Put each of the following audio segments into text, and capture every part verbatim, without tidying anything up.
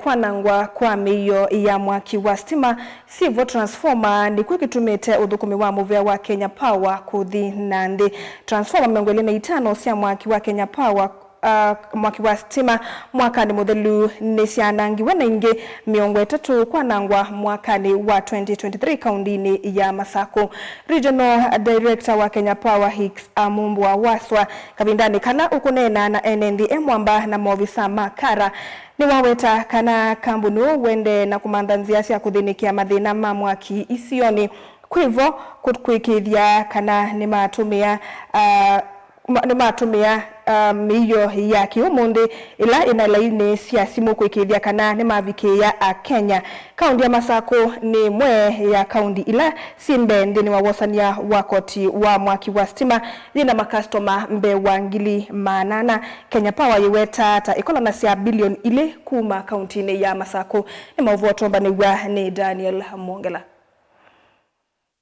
Kwanangwa kwa mĩio ya mwaki wa stima, sivo transformer nĩkw'o kĩtumĩte ũthũkũmi wa mũvea wa Kenya Power kũthi na nthĩ. Transformer mĩongo ĩlĩ na itano sya mwaki wa Kenya Power, uh, mwaki wa stima mwakanĩ mũthelu nĩsyanangiwe, na ingĩ mĩongo ĩtatũ kwanangwa mwakanĩ wa twenty twenty-three kaũndĩnĩ ya Masakũ. Regional Director wa Kenya Power Hicks Amumbwa Waswa, kavindanĩ kala ũkũneena na ene nthĩ e mwamba na maovisa ma KARA, nĩwaweta kana kambuni ũũ ũendee na kũmantha nzĩa sya kũthĩnĩkĩa mathĩna ma mwaki isionĩ, kwĩvo kũ-, kũĩkĩĩthya kana nĩmatũmĩa, ah, ma-, nĩmatũmĩa, ah, mĩio ya kĩũmũnthĩ ĩla ĩna lainĩ sya simũ kũĩkĩĩthya kana nĩmavikĩĩa Akenya. Kaũndi ya Masakũ nĩ ĩmwe ya kaũndi ila syĩ mbee nthĩnĩ wa wosany'a wa koti wa mwaki wa stima yĩna makastoma mbee wa ngili maana ana. Kenya Power yĩwetaa ta ĩkolanasya bilioni ilĩ kuma kaũntinĩ ya Masakũ. Nĩ maũvoo tũmbanĩw'a nĩ Daniel Mwongela.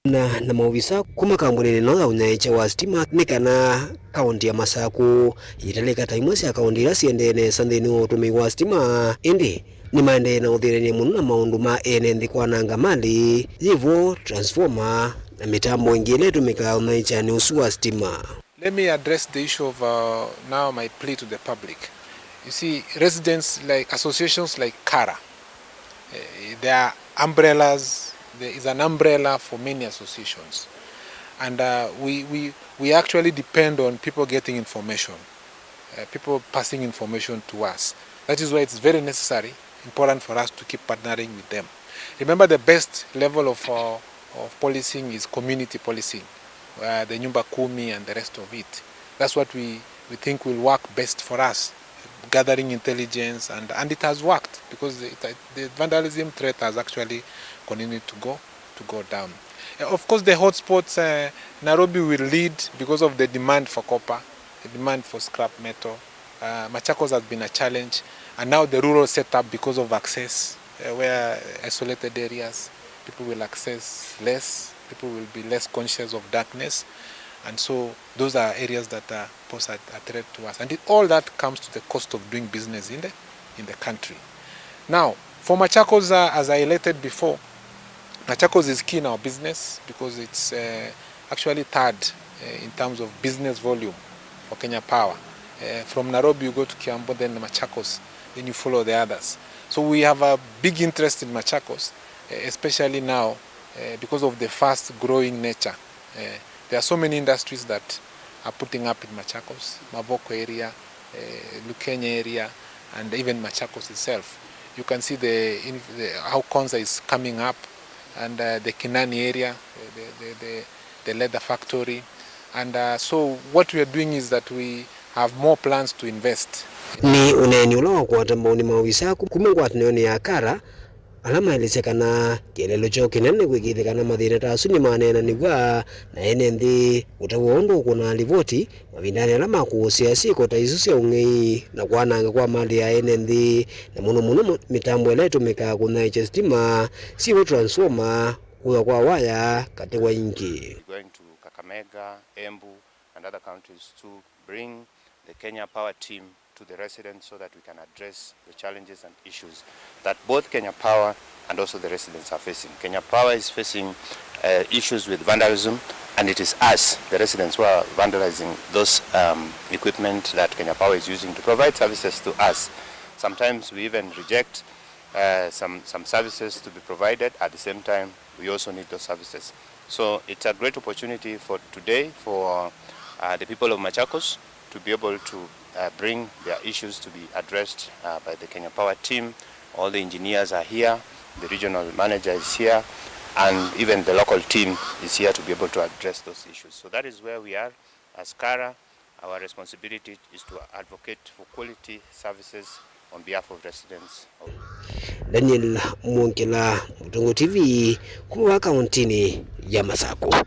Na, na maovisa kuma kambuninĩ ĩno ya ũnyaĩĩkya wa sitima nĩ kana kaũnti ya Masakũ yĩtalĩka ta imwe sya kaũnti ila siendee nesa nthĩnĩ wa ũtũmĩi wa sitima, ĩndĩ nĩmaendee na ũthĩnany'a mũno na maũndũ ma ene nthĩ kwananga malĩ, yĩvo transformer na mĩtambo ĩngĩ ĩla ĩtũmĩkaa ũnyaĩĩkyanĩ ũsu wa sitima. Let me address the issue of, uh, now my plea to the public. You see, residents like associations like KARA, eh, they are umbrellas, there is an umbrella for many associations. And, uh, we, we, we actually depend on people getting information, uh, people passing information to us. That is why it's very necessary, important for us to keep partnering with them. Remember, the best level of, uh, of policing is community policing, uh, the Nyumba Kumi and the rest of it. That's what we, we think will work best for us, gathering intelligence, and, and it has worked because it, the vandalism threat has actually continued to go, to go down. Uh, of course, the hotspots, uh, Nairobi will lead because of the demand for copper, the demand for scrap metal. Uh, Machakos has been a challenge, and now the rural setup because of access, uh, where isolated areas, people will access less, people will be less conscious of darkness, and so those are areas that, uh, pose a, a threat to us. And it, all that comes to the cost of doing business in the, in the country. Now, for Machakos, uh, as I highlighted before, Machakos is key in our business because it's, uh, actually third, uh, in terms of business volume for Kenya Power. Uh, from Nairobi, you go to Kiambu, then Machakos, then you follow the others. So we have a big interest in Machakos, uh, especially now, uh, because of the fast growing nature. Uh, there are so many industries that are putting up in Machakos, Mavoko area, uh, Lukenya area, and even Machakos itself. You can see the, in, the, how Konza is coming up, and, uh, the Kinani area, the, the, the, the, the leather factory. And, uh, so what we are doing is that we have more plans to invest. Nĩ ũneeni ũla wakwata mbaũni maovisa kuma ngwatanĩonĩ ya KARA, ala maelesya kana kĩeleelo kyoo kĩnene nĩ kwĩkĩĩthya kana mathĩna ta asu nĩmaneenanĩw'a na ene nthĩ ũtavwa ũndũ ũkũnaa livoti mavindanĩ ala makũũsĩa syĩko ta isu sya ũng'ei na kwananga kwa malĩ ya ene nthĩ, na mũno mũno mũ-, mĩtambo ĩla ĩtũmĩkaa kũnyaĩĩkya sitima, sivo transformer, kũya kwa waya, katĩ wa ingĩ. Going to Kakamega, Embu, and other counties to bring the Kenya Power team to the residents so that we can address the challenges and issues that both Kenya Power and also the residents are facing. Kenya Power is facing, uh, issues with vandalism, and it is us, the residents, who are vandalizing those, um, equipment that Kenya Power is using to provide services to us. Sometimes we even reject, uh, some, some services to be provided. At the same time, we also need those services. So it's a great opportunity for today for, uh, the people of Machakos to be able to, uh, bring their issues to be addressed, uh, by the Kenya Power team. All the engineers are here, the regional manager is here, and even the local team is here to be able to address those issues. So that is where we are as KARA. Our responsibility is to advocate for quality services on behalf of residents of Daniel Mwongela, Mũtũngũ T V, kuma kaũntinĩ ya Masakũ.